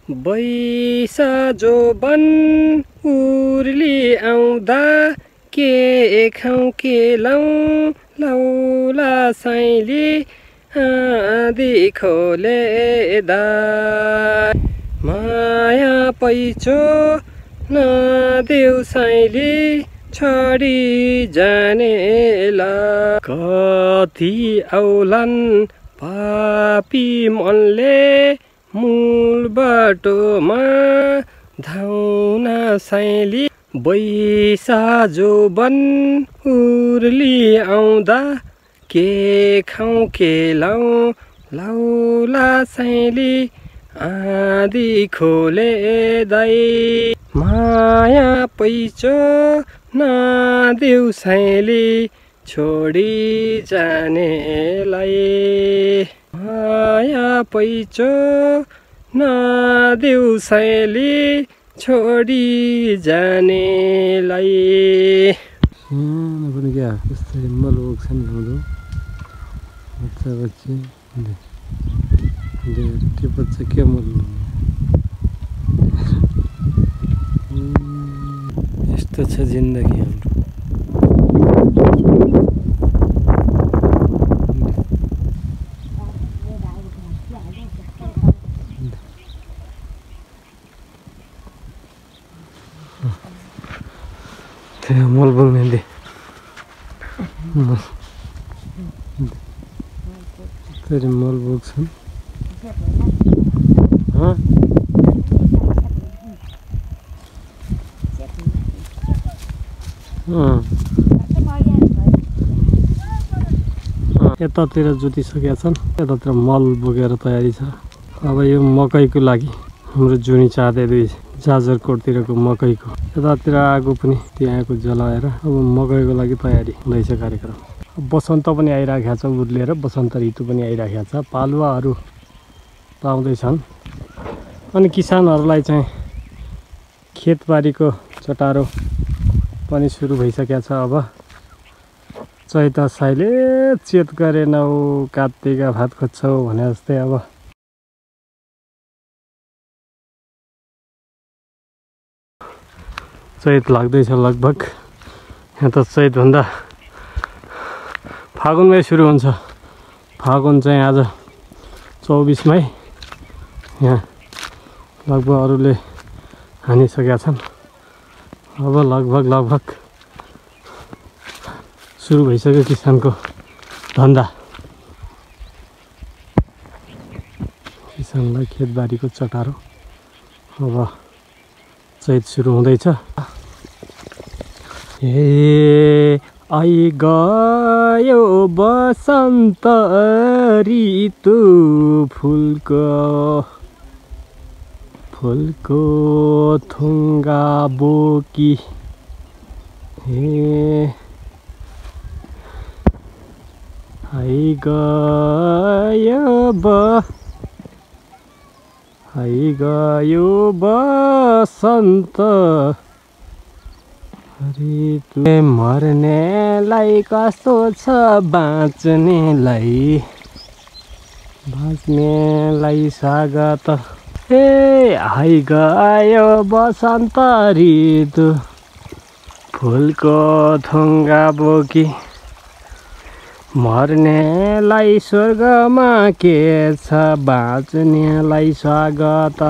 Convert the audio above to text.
बैसाजो बन उर्ली आउँदा के खाउँ के लाउँ लौला साइली आँधी खोलेदा माया पैचो नदेऊ साइली छडी जानेला कति औलान् पापी मनले मूल बाटोमा धाउन साइली बैसाजो बन उर्ली आउँदा के खाउँ के लाउँ लौला साइली आँधी खोलेदै माया पैचो नदेऊ साइली छोडी जानेलाई माया पैचो नदेऊ साइली छोडी जानेलाई पनि क्या यस्तै मलबोक छन् हुँदो बच्चा बच्ची त्यो बच्चा के मल यस्तो छ जिन्दगी हाम्रो मल बोल्ने दे तेरी मल बोक्छन् यतातिर जोतिसकेका छन् यतातिर मल बोकेर तयारी छ अब यो मकैको लागि हाम्रो जुनी चाँदै दुई जाजरकोटतिरको मकैको यतातिर आगो पनि त्यहाँको जलाएर अब मकैको लागि तयारी हुँदैछ कार्यक्रम बसन्त पनि आइराखेको छ उर्लिएर बसन्त ऋतु पनि आइराखेको छ पालुवाहरू पाउँदैछन् अनि किसानहरूलाई चाहिँ खेतबारीको चटारो पनि सुरु भइसकेको छ अब चैत साइले चेत गरेनौ कात्तिका भात खोज्छौ भने जस्तै अब चैत लाग्दैछ लगभग यहाँ त चैतभन्दा फागुनमै सुरु हुन्छ फागुन चाहिँ आज 24 मै यहाँ लगभग अरूले हानिसकेका छन् अब लगभग सुरु भइसक्यो किसानको धन्दा किसानलाई खेतबारीको चटारो अब चैत सुरु हुँदैछ ए आई गयो बसन्त ऋतु फुलको थुङ्गा बोकी हे आई गयो बसन्त ऋतु मर्नेलाई कस्तो छ बाँच्नेलाई स्वागत ए आई गयो बसन्त ऋतु फुलको थुङ्गा बोकी मर्नेलाई स्वर्गमा के छ बाँच्नेलाई स्वागत